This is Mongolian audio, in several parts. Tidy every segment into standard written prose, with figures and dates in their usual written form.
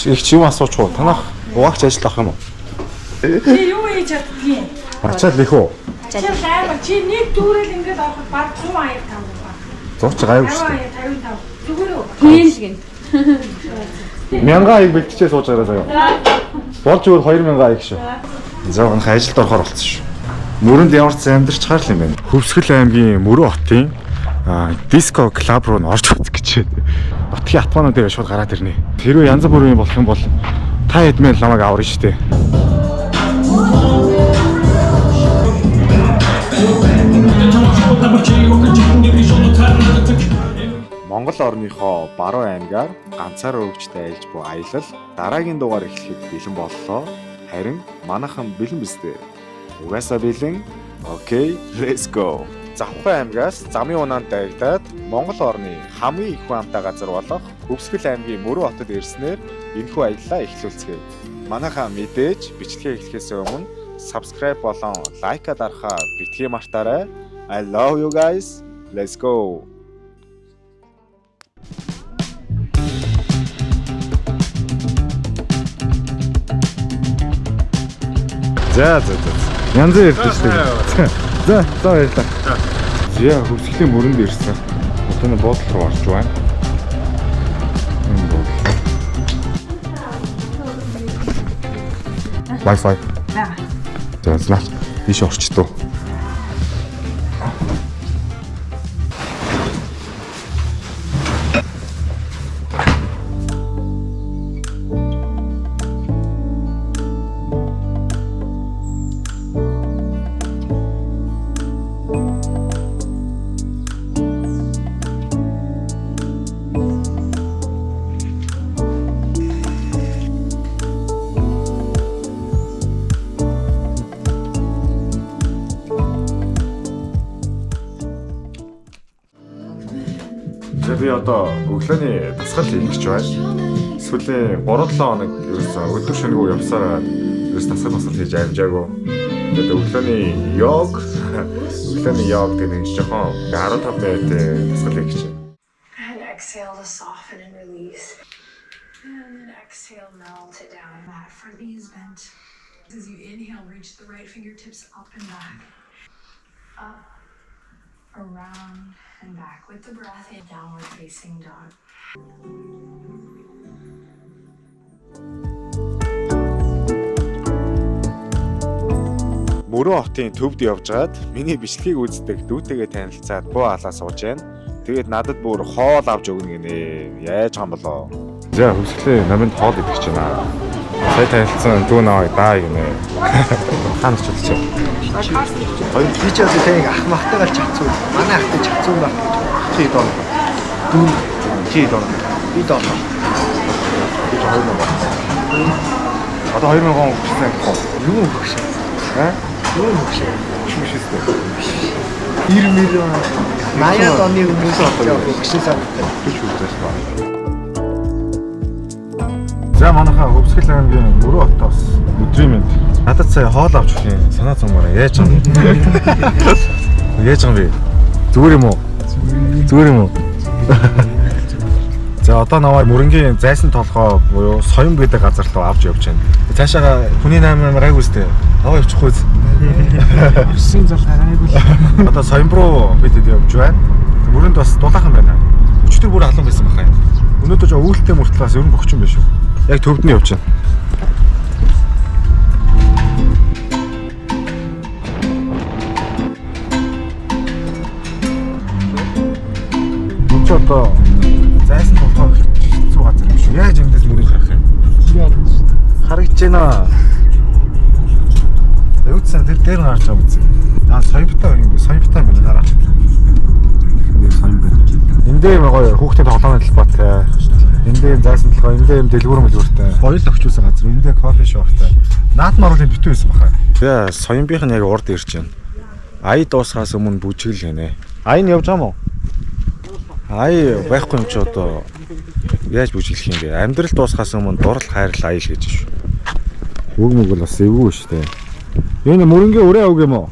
Их чи юм асууч уу? Танах угаагч ажил авах юм уу? Чи юу хийж чаддгийг? Ачаал их үү? Чи амар чи нэг дүүрэл ингээд ороход баг 100 аяг тав баг. Зууч гайгүй шүү 50 аяг 55. Зүгээр үү? Тийм л гин. дээ. 1000 аяг бэлтжээ сууж байгаарай заяа. Болж өөр 2000 аяг шүү. За өнх ажилд орохоор болцсон шүү. Мөрөнд ямар ч амьдрч хаар л юм байна. Хөвсгөл аймгийн Мөрөө хотын диско клуб руу н орж үзэх гэж байна. Нутгийн атманууд дээр шууд гараад ирнэ. Хэрвээ янз бүрийн болох юм бол та хэдмэн ламаг аварна шүү дээ. Монгол орныхоо баруун аймгаар ганцаараа өвчтэй айлж буй аялал дараагийн дугаар эхлэхэд бэлэн боллоо. Харин манайхан бэлэн биз дээ. Угаасаа бэлэн. Окей, let's go. Завхай аймгаас замын унаанд дайгдаад Монгол орны хамгийн их хүн амтай газар болох Хөвсгөл аймгийн Мөрөө хотод ирснээр энэхүү аяллаа эхлүүлцгээе. Манайхаа мэдээж бичлэгээ эхлэхээс өмнө subscribe болон лайка дарахаа битгий мартаарай. I love you guys. Let's go. За за за. Янз бүр ярьдаг шүү дээ. За за баярлалаа. За хөвсгөлийн мөрөнд ирсэн. Одоо нэг буудлын руу орж байна. Энэ буудлын. Wi-Fi. За знаа. Ийш орчдоо. За би одоо өглөөний дасгал хийх гэж байна. Сүүлийн 3-7 хоног ерөөсөө өдөр шөнөгүй явсаар байгаад ерөөс дасгал масгал хийж амжаагүй. Тэгээд өглөөний йог, өглөөний йог гэдэг нэг жоохон 15 минутын дасгал хийх гэж байна. And exhale to soften and release. And then exhale, melt it down. That front knee is bent. As you inhale, reach the right fingertips up and back. Up, around, and back. With the breath in, downward facing dog. Мөрөн хотын төвд явжгаад миний бичлэгийг үздэг дүүтэйгээ танилцаад буу халаа сууж байна. Тэгээд надад бүр хоол авч өгнө гинэ. Яаж юм болоо? За хөвсгөлийн номинд хоол идэх гэж байна. Сая танилцсан дүү наваа даа гинэ. Хаана ч удчих. Би ч одоо тийг ах махтайгаар чацуу. Манай ахтай чацуу байх гэж. Чи доо. Дүү Чи доо. би долоо. Би 2000. Одоо 2000 он өгсөн гэх юм. Юу хөгшөө? Аа? Юу хөгшөө? Биш үстэй. 90 миллион 80-аад оны өмнөөс хөгшин санагдав. Биш үстэй байна. За манайхаа Хөвсгөл аймгийн Мөрөө хотоос өдрийн мэнд. Надад сая хоол авч өгөх юм. Санаа зовмоор яаж юм бэ? Яаж юм бэ? Зүгээр юм уу? Зүгээр юм уу? За одоо наваа мөрөнгийн зайсан толгой буюу соён гэдэг газар руу авч явж байна. Цаашаага хүний 8 гайгүй үстэй. Наваа явчихгүй үз. 9 зал гараагүй л. Одоо соён руу бид хэд явж байна. Мөрөнд бас дулаахан байна. Өчигдөр бүр халуун байсан баха юм. Өнөөдөр жоо үүлтэй мөртлөө бас ер нь бохч юм байна шүү. Яг төвд нь явж байна. Энд ч одоо зайсан толгой хэцүү газар юм шүү. Яаж эндээс мөрийг харах юм? Харагдаж байна. Юу ч сан тэр дээр нь харж байгаа үгүй. Аа соёмтой юм бэ? Соёмтой юм байна нараа. Энд соём байна. Энд дээр гоё хүүхдийн тоглоомын талбайтай. Энд дээр зайсан толгой, энд дээр юм дэлгүүр мэлгүүртэй. Гоё л өгчүүлсэн газар. Энд дээр кофе шоптай. Наад маруулын битүү байсан баха. За соёмбийнх нь яг урд ирж байна. Ая дуусахаас өмнө бүжиглэл гинэ. Ая нь явж байгаа юм уу? Ая байхгүй юм чи одоо яаж бүжиглэх юм бэ? Амьдрал дуусахаас өмнө дурал хайрал аял гэж шүү. Үг мүг бол бас эвгүй шүү дээ. Энэ мөрөнгийн өрөө үг юм уу?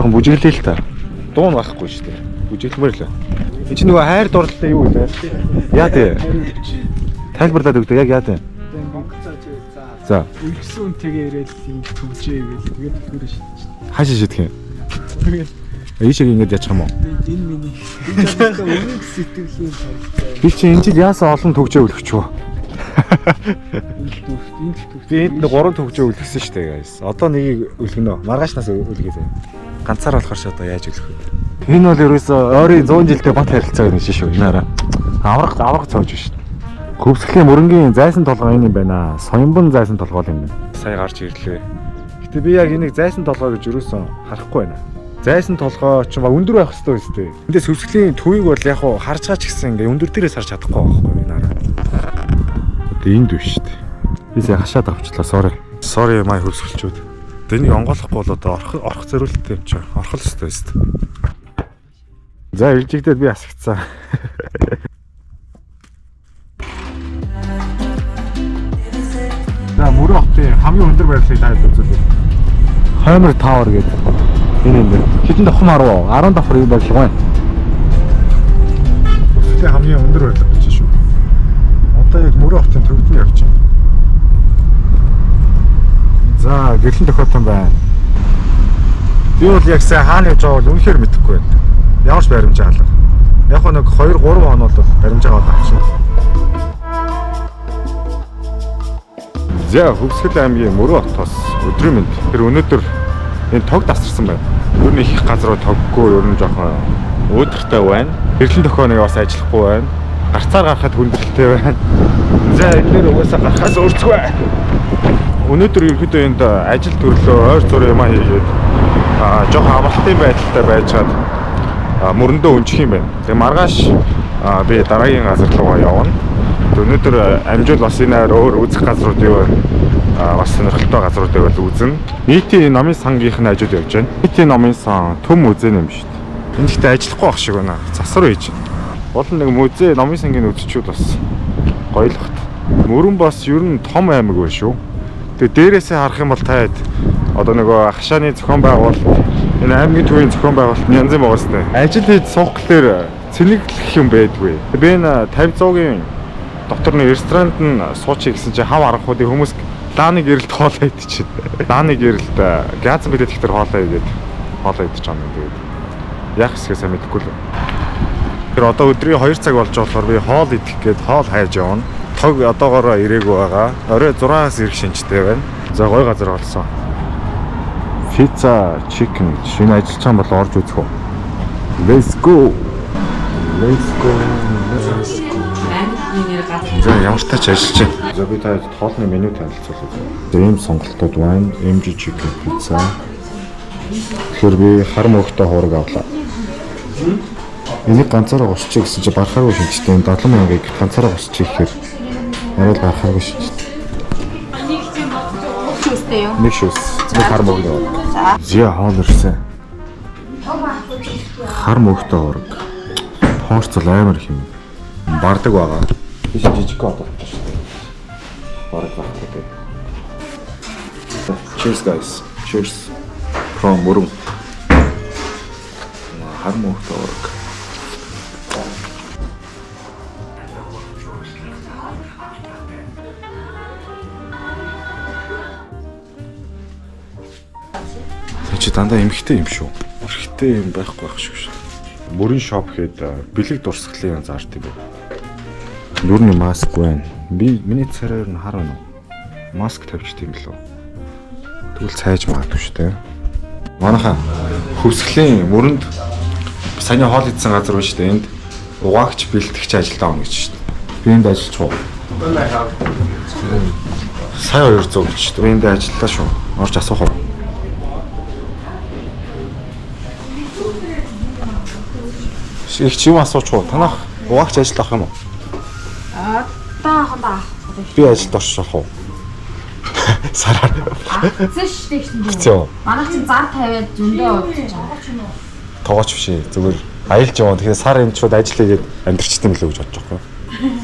Бүжиглэе л та. Дуун байхгүй шүү дээ. Бүжиглэмээр л. Энд чинь нөгөө хайр дурлалтай юу вэ? Яа тий. Тайлбарлаад өгдөө яг яа тий. За. Үлгсэн үнтэйгээ ирээл ийм төвжээ гээл тэгээд түлхүүрээ шидэж. Хаашаа шидэх юм? Тэгээд Ийшээ ингэж ячих юм уу? энэ миний энэ жоо өмнөх сэтгэлийн харилцаа. Би чи энэ жил яасан олон төгжөө үлгэж үү? Энэ төвт энэ төвт. Би энд 3 төгжөө үлгэсэн шүү дээ guys. Одоо нэгийг үлгэнэ. Маргаашнаас үлгээ заяа. Ганцаар болохоор ч одоо яаж үлгэх вэ? Энэ бол ерөөсөө ойрын 100 жилдээ бат харилцаа гэдэг шиг шүү. Энэ хараа. Аврах аврах цоож шүү. Хөвсгөлийн мөрөнгийн зайсан толгой энэ юм байна. Соёмбон зайсан толгой юм байна. Сая гарч ирлээ. Гэтэ би яг энийг зайсан толгой гэж ерөөсөн харахгүй байна. Зайсан толгой ч ба өндөр байх хэрэгтэй үстэй. Эндээс хөвсгөлийн төвийг бол яг хуу харж байгаа ч гэсэн ингээ өндөр дээрээс харж чадахгүй байхгүй энэ хараа. Одоо энд биш шүү дээ. Би сая хашаад авчлаа. Sorry. Sorry my хөвсгөлчүүд. Одоо энийг онгойлохгүй бол одоо орох орох зориулттай юм чи. Орох л ёстой өст. За илжигдээд би асгацсан. За Мөрөн хотын хамгийн өндөр байрлалыг та хэд үзүүлье. Хоймор Tower гэдэг. Энэ юм байна. Хэдэн давхар маруу? 10 давхар юм байрлал байна. Өсөлтийн хамгийн өндөр байрлал гэж шүү. Одоо яг Мөрөн хотын төвд нь явж байна. За, гэрлэн тохиолдсон байна. Би бол яг сайн хаана явж байгааг бол үнэхээр мэдэхгүй байна. Ямар ч баримжаа алга. Яг нэг 2 3 он бол баримжаа аваад авчихна. За Хөвсгөл аймгийн Мөрөн хотоос өдрийн мэнд. Тэр өнөөдөр энэ тог тасарсан байна. Ер нь их их газруу тоггүй ер нь жоохон уудартай байна. Гэрлэн тохио нэг бас ажиллахгүй байна. Гарцаар гарахад хүндрэлтэй байна. За эдгээр угаасаа гарахаас өөрцгүй. Өнөөдөр ерөөдөө энд ажил төрлөө ойр зур юм аа хийгээд жоохон амралтын байдалтай байжгаад мөрөндөө өнчих юм байна. Тэгээ маргааш би дараагийн газар руугаа явна. Өнөөдөр амжуул бас энэ айр өөр үзэх газрууд юу вэ? Бас сонирхолтой газруудыг бол үзнэ. Нийтийн номын сангийнх нь ажууд явж байна. Нийтийн номын сан төм музей юм шүү дээ. Энэ гэхдээ ажиллахгүй байх шиг байна. Засвар хийж байна. Бол нэг музей номын сангийн үзчүүд бас гоё л бат. Мөрөн бас ер нь том аймаг байна шүү. Тэгээ дээрээсээ харах юм бол та хэд одоо нөгөө хашааны зохион байгуулалт энэ аймгийн төвийн зохион байгуулалт нь янз юм байгаа сте. Ажил хийж суух гэхээр цэнэглэх юм байдгүй. Би энэ 50 100-ийн дотор нэг ресторанд нь суучих гэсэн чинь хав аргахуудын хүмүүс лааны гэрэлд хоолоо идчихэв. Лааны гэрэлд газан билет ихтер хоолоо игээд хоолоо идчих юм тэгээд яах хэсгээ сайн мэдэхгүй л. Тэр одоо өдрийн 2 цаг болж болохоор би хоол идэх гээд хоол хайж явна. Тог одоогоороо ирээгүй байгаа. Орой 6-аас ирэх шинжтэй байна. За гоё газар олсон. Pizza chicken гэж шинэ ажиллаж байгаа бол орж үзэх үү. Let's go. Let's go. Let's go. За ямар ч тач ажиллаж байна. За би та хоолны меню танилцуулъя. За ийм сонголтууд байна. MG chicken pizza. Тэгэхээр би хар мөрөгтэй хуураг авлаа. Энийг ганцаараа гусчих гэсэн чи барахааргүй шинжтэй. 70 мянгаыг ганцаараа гусчих гэхээр арай л барахааргүй шинжтэй. Шүүстэй юу? Нэг шүүс. Нэг хар мөрөг аваад. Зя хоол ирсэн. Хар мөрөгтэй хуураг. Порцол амар их юм. Бардаг байгаа. Би жижиг одолтой шүү дээ. Бараг байхгүй дээ. Cheers guys. Cheers. From Мөрөн. Хар мөрөгтэй хуураг. Тэг чи дандаа эмхтэй юм шүү. Эрэгтэй юм байхгүй байх шиг шүү. Мөрөн шоп гээд бэлэг дурсгалын зарт юм байна. Нүрний маск байна. Би миний царай ер нь хар байна уу? Маск тавьчихсан юм лөө. Тэгвэл цайж магадгүй шүү дээ. Манайхаа хөвсгөлийн мөрөнд саяны хоол идсэн газар байна шүү дээ. Энд угаагч бэлтгэгч ажилтаа авна гэж шүү дээ. Би энд ажиллаж уу? Сая 200 гэж шүү дээ. Би энд ажиллалаа шүү. Орж асуух уу? Их чи юм асууч уу? Танах угаагч ажилд авах юм уу? Одоо хандаа. Би ажилд орчих болох уу? Сараар. Авцсан шүү дээ гэсэн чинь. Зөө. Манайх чинь зар тавиад зөндөө удаж байгаа. Тоогооч биш ээ. Зүгээр аялж яваа. Тэгэхээр сар энэ шууд ажил хийгээд амьдрчт юм лөө гэж бодож байгаа юм.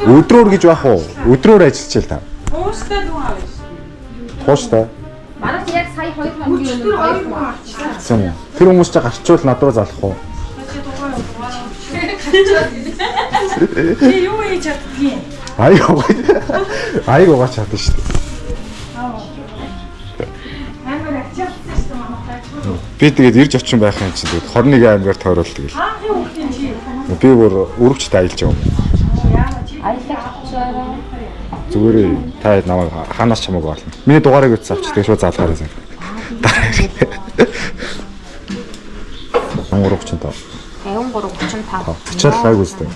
Өдрөөр гэж байх уу? Өдрөөр ажиллаж л та. Ууштай дүү авах шүү. Тууштай. Манайх яг сая 2 хоногийн өмнө хоёр хүн авчихсан. Тийм үү. Тэр хүмүүс чи гарчвал над руу залах уу? Чи юу хийж чаддгийг? Аяг угаа. Аяг угаач чадна шүү дээ. Амар ачаалтсан шүү дээ манай. Би тэгээд ирж очин байх юм чинь тэгээд 21 аймгаар тойрол тэгэл. Анхын хүүхдийн чи. Би бүр өрөвчтэй аялж байгаа юм. Яа чи Зүгээр та намайг хаанаас ч хамаагүй болно. Миний дугаарыг үтс авч тэгээд шууд залгаарай заа. Дараа ирэх. 335. 53 35. Ачаал гайгүй үстэй.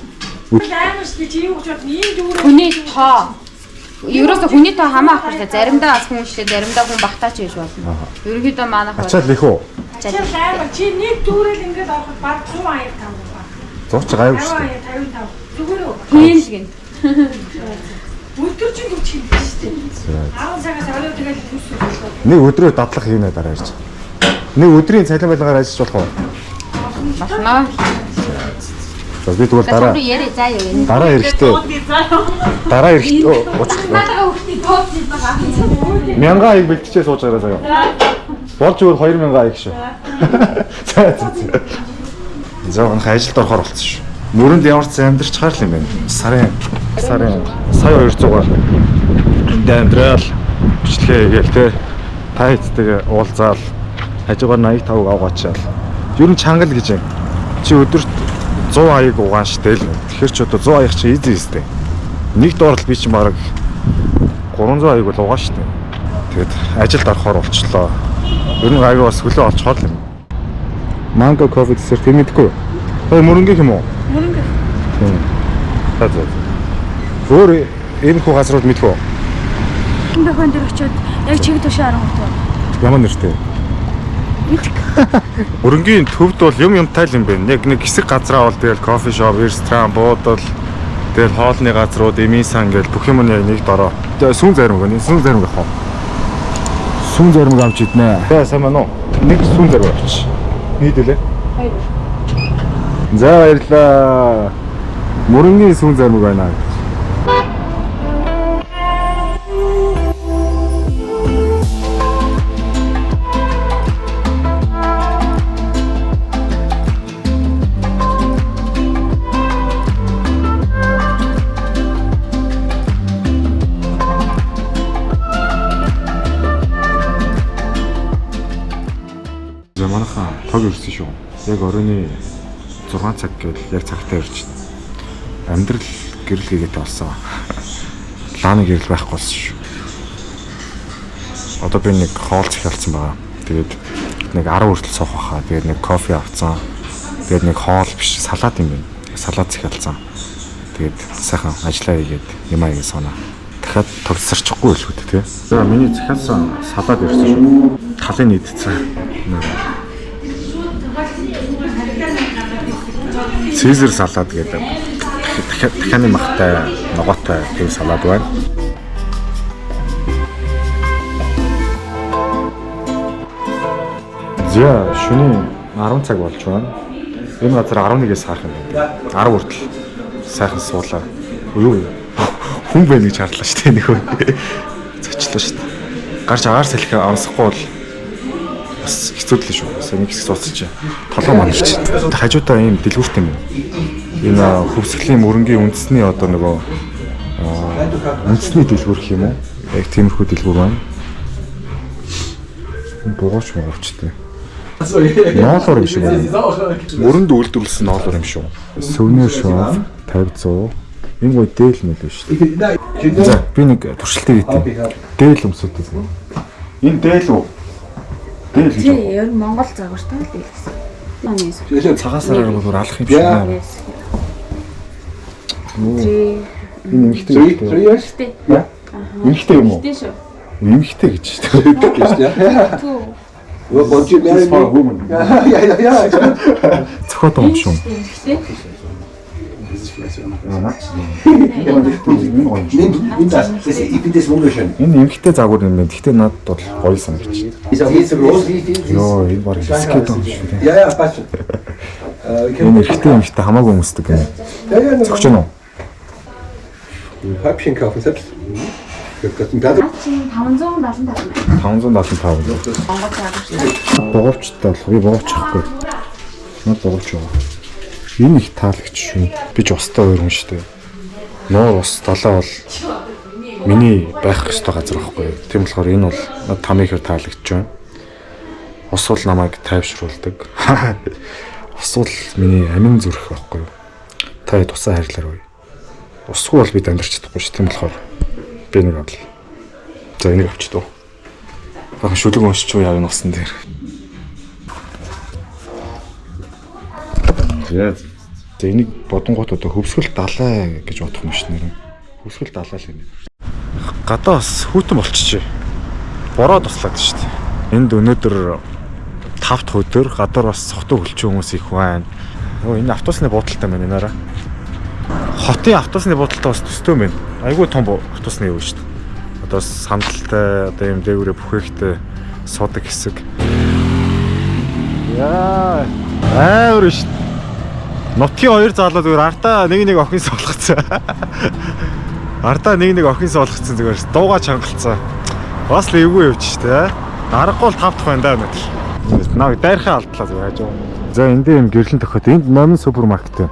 Амар шүү дээ чи юу гэж бодно? Ийм дүүрээ. Хүний тоо. Ерөөсө хүний тоо хамаа ахгүй шүү дээ. Заримдаа бас хүн шүү дээ. Заримдаа хүн багтаач байж болно. Ерөнхийдөө манайх бол Ачаал их үү? Ачаал амар чи нэг дүүрэл ингээд ороход баг 195 баг. Зууч гайгүй шүү дээ. 50 55. Зүгээр үү? тийм л гин. Өдөр чинь 40 хин шүү дээ. За. 10 цагаас орой тэгэл төс боллоо. Нэг өдрөө дадлах хийнэ дараа ирж. Нэг өдрийн цалин байлгаар ажиллаж болох уу? Болно. За би тэгвэл За дараа чам руу яриа заа юу энэ. дараа эрэхтэй дараа эрэхтэй уучлаа. Наадаа хүүхдийн тооц хийж байгаа. 1000 аяг бэлтжээ сууж байгаарай заяа. Болж өгвөл 2000 аяг шүү. За за за. За өнөх ажилд орохоор болцсон шүү. Мөрөнд ямар ч амьдрч хаар л юм байна. Сарын сая 200-аар энд амьдрал бичлэгээ хийгээл те. Та хэдтэйгээ уулзаал хажуугаар 85 авгаачаал. Ер нь чангал гэж юм. Чи өдөрт 100 аяг угаан штэ л. Тэгэхээр чи одоо 100 аяг чи easy өстэй. Нэг доор л би чи бараг 300 аяг бол угаан штэ. Тэгээд ажилд орохоор болчлоо. Ер нь гайгүй бас хөлөө олцохоор л юм. Mango coffee dessert юм мэдгүй юу? Ой мөрөнгөх юм уу? Мөрөнгөх. Тийм. За за. Өөр иймэрхүү газрууд мэдэх үү? Энэ бахан дээр очиод яг чиг тушаа 13. Ямар нэртэй? Мөрөнгийн төвд бол юм юмтай л юм байна. Яг нэг хэсэг газраа бол тэгэл кофе шоп, ресторан, буудал, тэгэл хоолны газрууд, эмийн сан гэл бүх юм нь яг нэг дороо. Тэгээ сүүн зарим гэнэ. Сүүн зарим гэх юм. Сүүн зарим авч иднэ. Тэгээ сайн байна уу? Нэг сүүн зарим авч. Нийт үлээ. Хоёр. За баярлалаа. Мөрөнгийн сүүн зарим байна. За манайхан тог ирсэн шүү. Яг оройн 6 цаг гэвэл яг цагтаа ирж байна. Амьдрал гэрэл хийгээтэй болсон. Лааны гэрэл байхгүй болсон шүү. Одоо би нэг хоол захиалсан байгаа. Тэгээд нэг 10 хүртэл суух байхаа. Тэгээд нэг кофе авцсан. Тэгээд нэг хоол биш салат юм байна. Салат захиалсан. Тэгээд сайхан ажиллаа хийгээд юм аа хийгээ сууна. Дахиад тогтсорчихгүй л үү те. За миний захиалсан салат ирсэн шүү. Талын нийтцэн. Цезар салат гэдэг дахианы махтай, ногоотой тийм салат байна. За шөнийн 10 цаг болж байна. Энэ газар 11-ээс саарх юм байна. 10 хүртэл сайхан суулаа. Юу юу? Хүн байна гэж харлаа шүү дээ нөхөө. Зочлоо шүү дээ. Гарч агаар салхи амсахгүй бол бас хэцүү л шүү. Бас нэг хэсэг сууцчих. Толгой манарч. Хажуудаа ийм дэлгүүрт юм. Энэ хөвсгөлийн мөрөнгийн үндэсний одоо нөгөө үндэсний дэлгүүр гэх юм уу? Яг тиймэрхүү дэлгүүр байна. Бугууч муувчтай. Ноолоор юм шиг байна. Мөрөнд үйлдвэрлэсэн ноолоор юм шүү. Souvenir shop 50 100. Энэ гоо дээл мэл шүү дээ. За би нэг туршилтыг хийтээ. Дээл өмсөд үзье. Энэ дээл үү? Дээл гэж. Тий, ер нь Монгол загвартай л дэлгэсэн. Манай Цагаан сараар бол алах юм шиг байна. Энэ эмэгтэй юм. 3 years? Эмэгтэй юм уу? Тий шүү. Эмэгтэй гэж шүү дээ. Well, won't you marry me? Woman. Yeah, yeah, yeah. Цохиод юм шүү. Эрэгтэй. Nimm das. Das, ich finde das wunderschön. Энэ эмэгтэй загвар юм байна. Гэхдээ надад бол гоё санагч. Ist auch nicht so groß, wie ich finde. Йоо, энэ баг скет юм шүү дээ. Ja, ja, passt schon. Wir können Энэ эрэгтэй эмэгтэй хамаагүй өмсдөг юм. ja, ja, Зөгч гэнэ үү? Ein Häubchen kaufen selbst. Ich hab grad ein Blatt. Чи 575. 575. Монгол загвартай. Бугуувчтай болох. Би бугуувч авахгүй. Над бугуувч байгаа. Энэ их таалагч шүү. Би ч устай хоёр хүн шүү дээ. Нуур ус далай бол миний байх ёстой газар байхгүй юу. Тийм болохоор энэ бол над тамийн ихээр таалагдж байна. Ус бол намайг тайвшруулдаг. Ус бол миний амин зүрх байхгүй юу. Та хэд усаа хайрлаарай. Усгүй бол бид амьдарч чадахгүй шүү. Тийм болохоор би нэг авлаа. За энийг авчдаа. Бахан шүлэг уншиж уу яа энэ усан дээр. За за энийг бодонгууд одоо хөвсгөл далай гэж бодох юм ш нэр. Хөвсгөл далай л юм. Гадаа бас хүүтэн болчихжээ. Бороо туслаад шүү дээ. Энд өнөөдөр 5 дахь өдөр гадуур бас сохтуу хөлчин хүмүүс их байна. Өө энэ автобусны буудалтай байна энэ араа. Хотын автобусны буудалтай бас төстэй юм байна. Айгүй том автобусны юу шүү дээ. Одоо сандалтай одоо юм дээгүүрээ бүхэхтэй суудаг хэсэг. Яа, амар шүү дээ. Нутгийн хоёр залуу зүгээр ардаа нэг нэг охин суулгацсан. Ардаа нэг нэг охин суулгацсан зүгээр дууга чангалцсан. Бас л эвгүй явж штэ. Аргагүй л тав дахь байна да өнөөдөр. Наг дайрхаа алдлаа зүгээр хажуу. За энд юм гэрлэн тохиот. Энд номын супермаркет байна.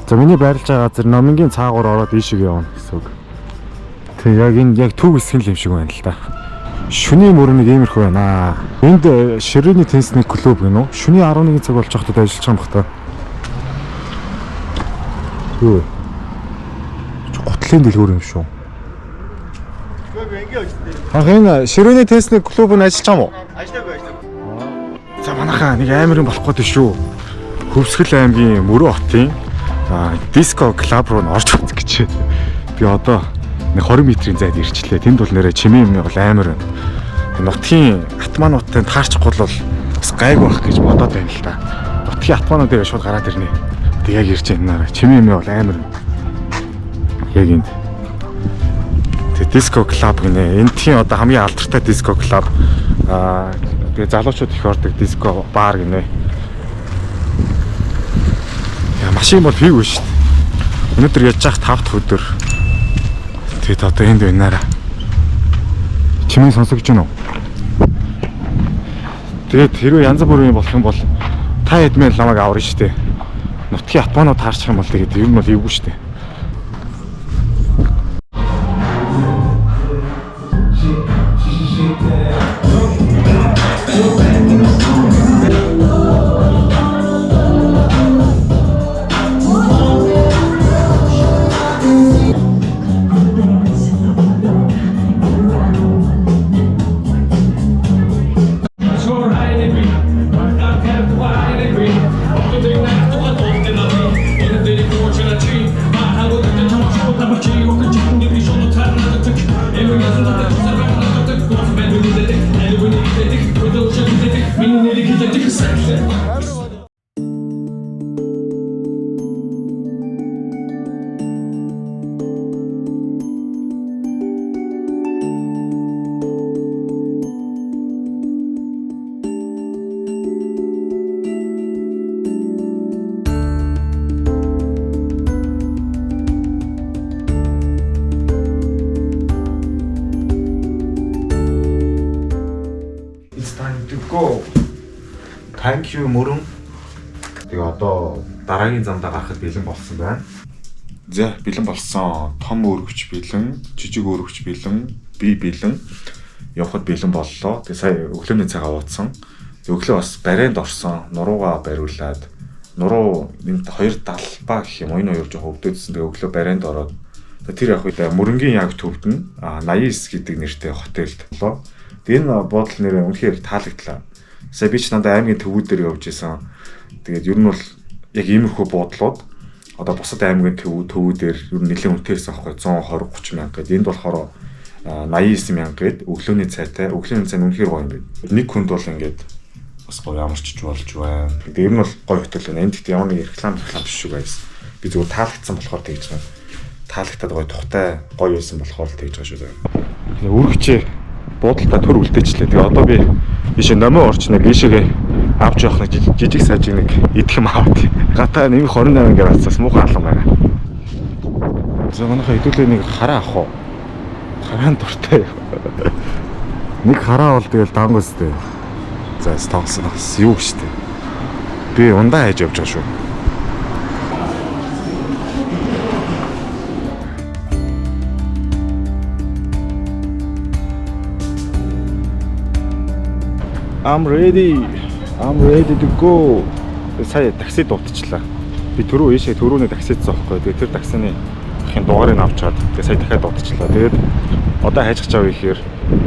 За миний байрлаж байгаа газар номынгийн цаагуур ороод ийшээ явна гэсэн үг. Тэг яг энэ яг төв хэсэг л юм шиг байна л да. Шүний мөр нэг иймэрхүү байна. Энд ширээний теннисний клуб гэнэ үү? Шүний 11 цаг болж байхдаа ажиллаж байгаа юм бах та. Юу вэ? Чи гутлын дэлгүүр юм шүү. Ах энэ ширээний теннисний клуб нь ажиллаж байгаа юм уу? Ажиллаагүй ажиллаагүй. За манайхаа нэг амар юм болох гээд шүү. Хөвсгөл аймгийн Мөрөө хотын диско клуб руу н орж үзэх гэж байна. Би одоо нэг 20 метрийн зайд ирчлээ. Тэнд бол нэрэ чимээ юм бол амар байна. Нутгийн атмануудтай таарчихгүй бол бас гайгүй байх гэж бодоод байна л да. Нутгийн атманууд дээр шууд гараад ирнэ. Тэг яг ирж байна нараа. Чимээ юм бол амар байна. Яг энд. Тэг диско клуб гинэ. Эндхийн одоо хамгийн алдартай диско клуб. Тэгээ залуучууд их ордог диско бар гинэ. Яа машин бол хийгүй шүү дээ. Өнөөдөр яаж яах 5 дахь өдөр. Тэгээд одоо энд байна нараа. Чимээ сонсогдож байна уу? Тэгээд хэрвээ янз бүрийн болох юм бол та хэдмэл намайг аварна шүү дээ. Нутгийн атманууд таарчих юм бол тэгээд ер нь бол эвгүй шүү дээ. It's time to go. Thank you мөрөн. Тэгээ одоо дараагийн замдаа гарахад бэлэн болсон байна. За бэлэн болсон. Том өргөч бэлэн, жижиг өргөч бэлэн, би бэлэн. Явхад бэлэн боллоо. Тэгээ сая өглөөний цагаа ууцсан. Тэгээ өглөө бас барайнд орсон. Нуруугаа бариулаад нуруу энэ хоёр далбаа гэх юм уу энэ хоёр жоохон өвдөдсөн. Тэгээ өглөө барайнд ороод тэгээ тэр явах үед мөрөнгийн яг төвд нь 89 гэдэг нэртэй хотелд болоо. Тэгээ энэ буудал нэрээ үнэхээр таалагдлаа. Сая би ч надад аймгийн төвүүдээр явж исэн. Тэгээд ер нь бол яг иймэрхүү буудлууд одоо бусад аймгийн төвүүдээр ер нь нэлээд үнэтэй байсан аахгүй 120 30 мянга гээд энд болохоор 89 мянга гээд өглөөний цайтай өглөөний цай нь үнэхээр гоё юм байна. Нэг хүнд бол ингээд бас гоё амарчж болж байна. Тэгээд ер нь бол гоё хотел байна. Энд гэхдээ ямар нэг реклам биш шүү guys. Би зүгээр таалагдсан болохоор тэгж байна. Таалагдаад гоё тухтай гоё байсан болохоор л тэгж байгаа шүү дээ. Тэгээ үргэчээ буудалтай төр үлдээчлээ. Тэгээ одоо би ийшээ номын орч нэг ийшээгээ авч явах нэг жижиг сажиг нэг идэх юм аваад. Гатаа нэг 28 градусаас муухай алан байна. За манайхаа хэдүүлээ нэг хараа авах уу? Хараан дуртай. Нэг хараа бол тэгэл дангуй сте. За тоглосон бас юу гэж тээ. Би ундаа хайж явж байгаа шүү. I'm ready. I'm ready to go. Сая такси дуудчихлаа. Би түрүү ийшээ түрүүний таксидсан байхгүй. Тэгээ тэр таксины ахын дугаарыг авчаад тэгээ сая дахиад дуудчихлаа. Тэгээд одоо хайж чав ихээр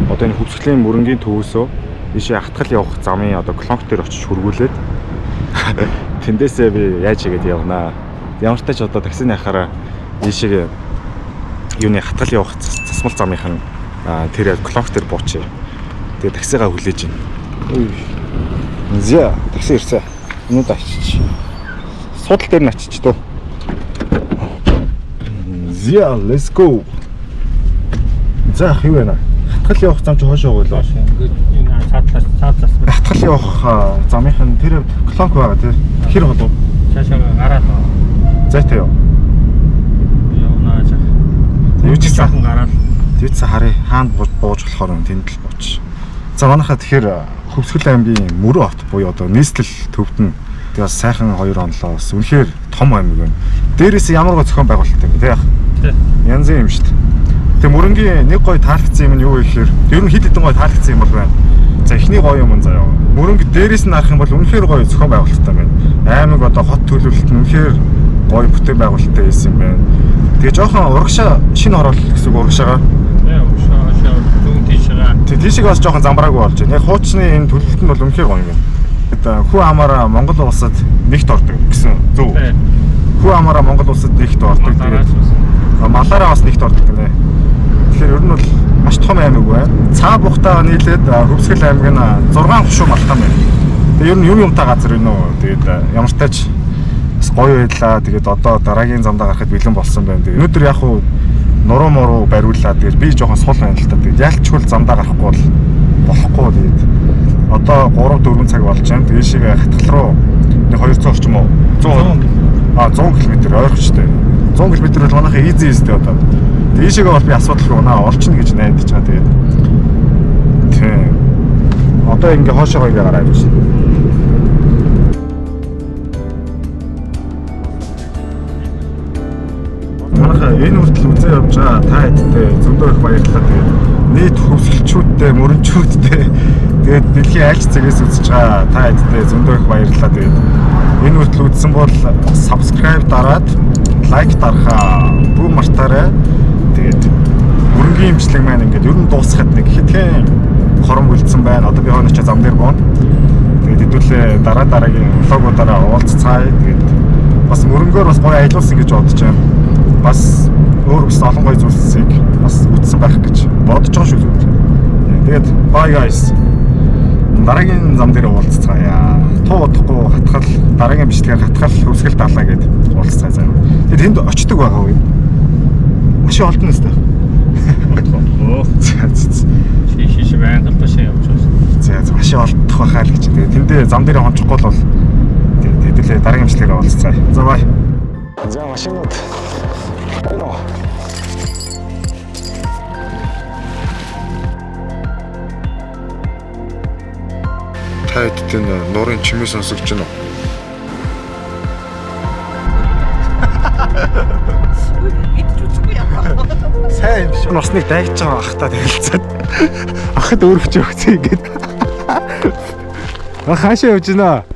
одоо энэ Хөвсгөлийн мөрөнгийн төвөөсөө ийшээ хатгал явах замын одоо Клонк дээр очиж хүргүүлээд тэндээсээ би яаж хийгээд явнаа. Ямар ч тач одоо таксины ахаараа ийшээ юуны хатгал явах засмал замынх нь тэр Клонк дээр буучээ. Тэгээ таксигаа хүлээж байна. За, такси ирсэн. Өнөөд очиж. Суудал дээр нь очиж дөө. За, let's go. За, ах юу вэ? Хатгал явах зам чи хойшоо гойлоо. Ингээд энэ цаатлаас цаатлаас Хатгал явах замынх нь тэр Клонк байгаа тий. Хэр болов? цаашаа гараад Зайтай юу? явнаа жах. Юу ч гэсэн Жаахан гараад Тэгсэн харъя хаана бууж болохоор юм тэнд л бууч. За манайхаа тэгэхээр Хөвсгөл аймгийн Мөрөө хот буюу одоо нийслэл төвд нь тэгээ бас сайхан 2 онлоо бас үнэхээр том аймаг байна. Дээрээс ямар гоо зохион байгуулалттай юм бэ тий. Тий. Янзын юм шүү дээ. Тэгээ мөрөнгийн нэг гой таалагдсан юм нь юу вэ гэхээр ер нь хэд хэдэн гой таалагдсан юм бол байна. За эхний гоё юм заяа. Мөрөнг дээрээс нь харах юм бол үнэхээр гоё зохион байгуулалттай байна. Аймаг одоо хот төлөвлөлт нь үнэхээр гоё бүтээн байгуулалттай байсан юм байна. Тэгээ жоохон урагшаа шинэ хороол гэсэн үг урагшаага. Тий, урагшаа хашаа зүүн тийшээ. Тэг тийшээ бас жоохон замбраагүй болж байна. Яг хуучны энэ төлөвлөлт нь бол үнэхээр гоё юм байна. Тэгээд хүү амаараа Монгол улсад нэгт ордог гэсэн зөв. Тий. Хүү амаараа Монгол улсад нэгт ордог. Тэгээд малаараа бас нэгт ордог гинэ. Тэгэхээр ер нь бол маш том аймаг байна. Цаа бухтаа нийлээд Хөвсгөл аймаг нь 6 хушуу малтай байна. Тэгээ ер нь юм юмтай газар байна уу. Тэгээд ямар ч тач бас гоё байлаа. Тэгээд одоо дараагийн замдаа гарахад бэлэн болсон байна. Тэгээд өнөөдөр яг уу нуруу муруу бариулаа. Тэгээд би жоохон сул байна л та. Тэгээд ялчгүй замдаа гарахгүй бол болохгүй. Тэгээд одоо 3 4 цаг болж байна. Тэгээд шигээ хатгал руу нэг 200 орчим уу? 100 100 км ойрхочтой. 100 км бол манайхаа easy easy одоо. Дээшээгээ бол би асуудалгүй унаа олчихно гэж найдаж байгаа. Тэгээд тийм. Одоо ингээ хоошоогоо ингээ гараа авчих. Манайхаа энэ хүртэл үзээ явж байгаа та хэдтэй зөндөө их баярлалаа. Тэгээд нийт хөвсгөлчүүдтэй, мөрөнчүүдтэй тэгээд дэлхийн аль ч цэгээс үзэж байгаа та хэдтэй зөндөө их баярлалаа. Тэгээд энэ хүртэл үзсэн бол subscribe дараад лайк дарахаа бүү мартаарай. Тэгээд мөрөнгийн имжлэг маань ингээд ер нь дуусахад нэг хэдхэн хором үлдсэн байна. Одоо би хойно ч зам дээр бууна. Тэгээд хэдүүлээ дараа дараагийн влогуудаараа уулзцаая. Тэгээд бас мөрөнгөөр бас гоё аялуулсан гэж бодож байна. Бас өөр бас олон гоё зүйлсийг бас үтсэн байх гэж бодож байгаа шүү зүгээр. Тэгээд bye guys. Дараагийн зам дээр уулзцаая. Туу удахгүй хатгал дараагийн бичлэгээр хатгал Хөвсгөл далаа гэд уулзцаая заяа. Тэгээд тэнд очдөг байгаа уу? Машин олдно өстэй. Оо. За за. Шиш байна талдаа явж байна. За за машин олдох байхаа л гэж. Тэгээд тэндээ зам дээр онцохгүй бол тэгээд хэдүүлээ дараагийн бичлэгээр уулзцаая. За bye. За машинууд байна уу? Та хэдтэй нуурын чимээ сонсогч байна уу? Идэж үзэхгүй яа. Сайн юм шиг. Усныг дайгч байгаа ах та танилцаад. Ахад өөрөвч өгсөн ингээд. Ах хаашаа явж байна?